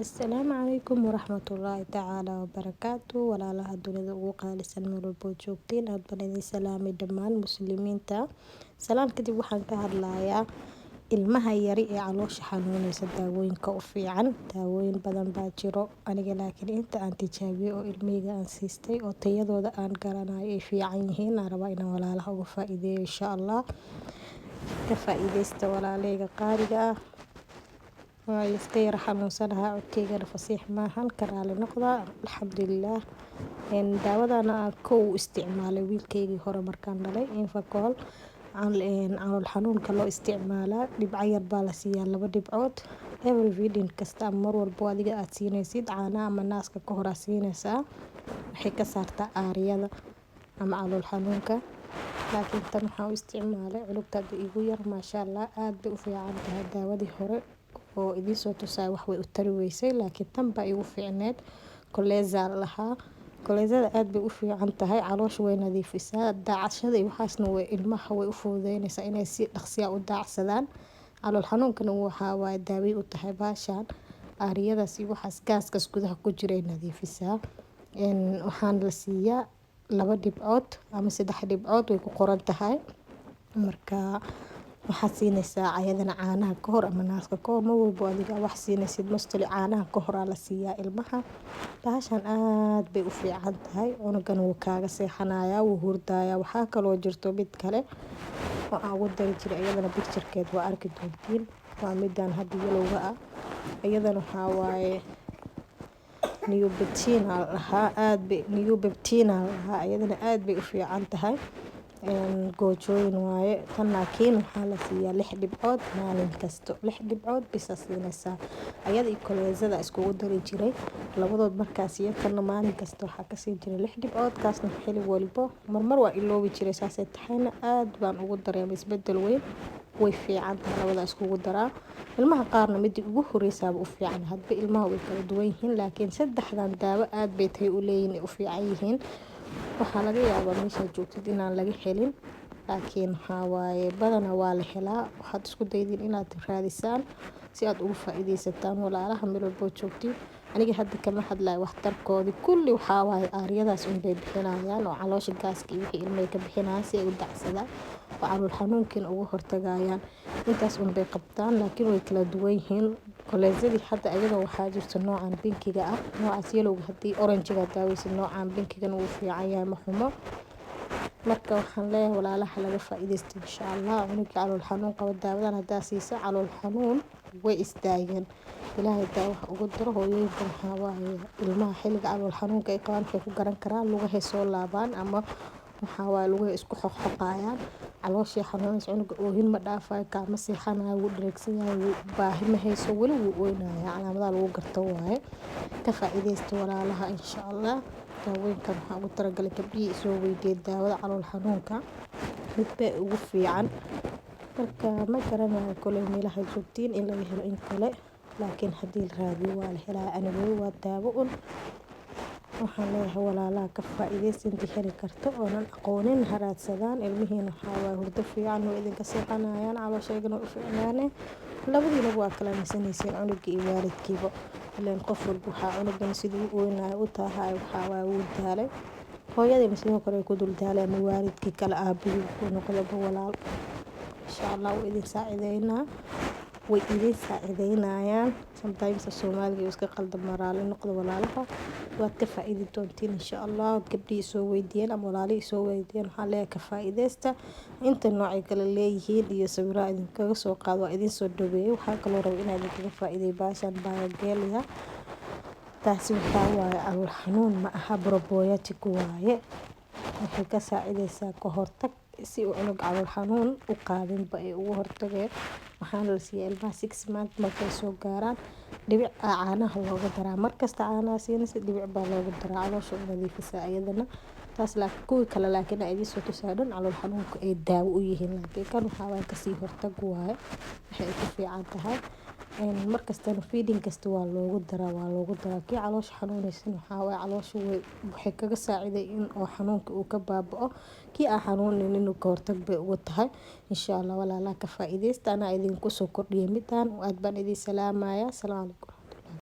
Asalaamu calaykum waraxmatullaahi tacaala wabarakaatu. Walaalaha dunida ugu qaalisan, meel walbo joogtiin, aad baan idin salaamay dhammaan muslimiinta. Salaan kadib, waxaan ka hadlayaa ilmaha yari ee caloosha xanuuneysa daawooyinka u fiican. Daawooyin badan baa jiro aniga, laakiin inta aan tijaabiyey oo ilmahayga aan siistay oo tayadooda aan garanayo ay fiican yihiin aan rabaa inaan walaalaha uga faa'iideeyo, insha Allah. Ka faa'iideysta, walaalahayga qaaliga ah. Waa iska yara xanuunsanahay, codkeygana fasiix maahan, ka raali noqda. Alxamdulilaah, daawadana aan kow isticmaalay wiilkeygii hore markaan dhalay, Infacol, calool xanuunka loo isticmaalaa. Dhibco yar baa la siiyaa, laba dhibcood every feeding kasta ama mar walbo adiga aad siinaysid caanaha ama naaska ka hor aad siinaysaa. Waxay ka saartaa aaryada ama calool xanuunka. Laakiin tan waxaan u isticmaalay cunugta hadda igu yar. Maasha Allah, aad bay u fiican tahay. Daawadii hore oo idiin soo tusaay wax way u tari weysay, laakiin tan baa igu fiicneed. Koleza la lahaa. Kolezada aad bay u fiican tahay, caloosha way nadiifisaa, daacashada iyo waxaasna way ilmaha way u fududeynaysaa inay si dhaqsiya u daacsadaan. Calool xanuunkana waxaa waaye daaway u tahay baashaan. Aaryadaas iyo waxaas gaaskaas gudaha ku jiray nadiifisaa. Waxaana la siiyaa laba dhibcood ama saddex dhibcood, way ku qoran tahay. Marka waxaad siinaysaa ayadana caanaha ka hor ama naaska ka hor, mar walbo adiga wax siinaysid. Mostly caanaha ka hor aa la siiyaa ilmaha. Bahashan aad bay u fiican tahay, cunugana wuu kaaga seexanayaa, wuu hurdayaa. Waxaa kaloo jirto mid kale oo aan ugu dari jiray, iyadana picturekeed waa arki doontiin. Waa midaan hadda yellowga ah. Iyadana waxaa waaye Neopeptine aa la dhahaa, aad bay Neopeptine aa la dhahaa. Iyadana aad bay u fiican tahay, goojooyin waaye tan. Laakiin waxaa la siiyaa lix dhibcood maalin kasto, lix dhibcood bisa siinaysaa. Ayada iyo koleezada iskugu dari jiray labadood markaa siiyo. Tanna maalin kasta waxaa kasii jiray lix dhibcood, kaasna xili walbo marmar waa iloobi jiray. Saasay tahayna aad baan ugu dareemay isbedel weyn. Way fiican tahay labada iskugu daraa. Ilmaha qaarna midii ugu horeysaaba u fiican, hadba ilmaha way kala duwan yihiin, laakiin saddexdan daawo aad bay tahay u leeyihiin, u fiican yihiin. Waxaa laga yaabaa meeshaad joogtid inaan laga helin, laakiin waxaa waaye badanaa waa la helaa. Waxaad isku daydin inaad raadisaan si aad ugu faa-iideysataan, walaalaha meel walboo joogtiin. Aniga hadda kama hadlayo waxtarkoodii kulli. Waxaa waaye aaryadaas unbay bixinayaan oo caloosha gaaska iyo wixii ilmahay ka bixinayaan si ay u dacsadaan oo calool xanuunkiina uga hortagayaan. Intaas unbay qabtaan, laakiin way kala duwan yihiin. Koleezadii hadda ayadoo waxaa jirta noocan pinkiga ah, noocaas yellowga haddii orangega daaweysid, noocan pinkigana wuu fiican yahay, ma xumo. Marka waxaan leeyahay walaalaha laga faa-iideysto, insha Allah. Cunugii calool xanuun qabo daawadan haddaa siisa, calool xanuun way istaageen. Ilaahay daawaha ugu daro. Hooyooyinka waxaa waaye ilmaha xilliga calool xanuunka ay qabaan waxay ku garan karaan lugahay soo laabaan ama waxaa waaye lugahay isku xoqxoqayaan, calooshii xanuunaysa, cunuga oohin ma dhaafayo, kaama seexanayo, wuu dheregsan yahay, wuu baahi ma hayso, weli wuu ooynaya. Calaamadaha lagu garto waaye. Ka faa-iideysta, walaalaha, insha Allah. Daawooyinkan waxaan ugu talagalay gabdhihii isoo weydiiyay daawada calool xanuunka midbee ugu fiican. Marka ma garanayo koley meelaha joogtiin in laga helo in kale, laakiin haddii la raadiyo waa la helaa. Anyway, waa daawo un. Waxaan leeyahay walaalaha ka faa-iideysta. Intii heli karto oonan aqoonin ha raadsadaan. Ilmihiina waxaa waaye hurdo fiican way idinka seexanayaan, calooshaygana way u fiicnaane. Labadiinaba waa kala nasanaysiin, cunugii iyo waalidkiiba. Ileen qof walba waxaa cunugan siduu u ooynayo u taahayo waxaa waaye wuu daalay, hooyadiina sidoo kale ay ku dul daalay ama waalidkii kale, aabihii wuxuu noqdaba walaal. Insha Allah wuu idin saacideynaa, way idin saacideynayaan. Sometimes Soomaaliga iska qaldan, raali noqdo, walaalaha. Waad ka faa-iidi doontiin, insha Allah. Gabdhihii soo weydiiyeen ama walaalihii soo weydiiyeen waxaan leeyahay ka faa-iideysta. Inta noocay kala leeyihiin iyo sawiraha idinkaga soo qaado, waa idin soo dhaweeyay. Waxaa kaloo raba inaa idinkaga faa-iideeyo baashan Biogelia. Taasi waxaa waaye calool xanuun ma aha, probiotic waaye. Waxay ka saacideysaa ka hortag si uu cunug calool xanuun u qaadinba ay ugu hortageen. Waxaana la siiyaa ilmaha 6 month markay soo gaaraan. Dhibic aa caanaha looga daraa. Markasta caanaha siinaysa dhibic baa looga daraa, caloosha u nadiifisaa iyadana taas. Laakiin kuwii kale laakiin aa idiin soo tusayo dhan calool xanuunka ay daawo u yihiin, laakiin kan waxaa waaye kasii hortag waaye. Waxay ku fiican tahay markastana feeding kasta waa loogu daraa, waa loogu daraa. Kii caloosha xanuunaysan waxaa waaye caloosha way waxay kaga saaciday in oo xanuunka uu ka baaba'o. Kii aan xanuunaynin ka hortag bay ugu tahay, insha Allah. Walaalaha ka faa-iideysta, anaa idinku soo kordhiyay midaan. Aad baan idin salaamaya. Asalaamu calaykum.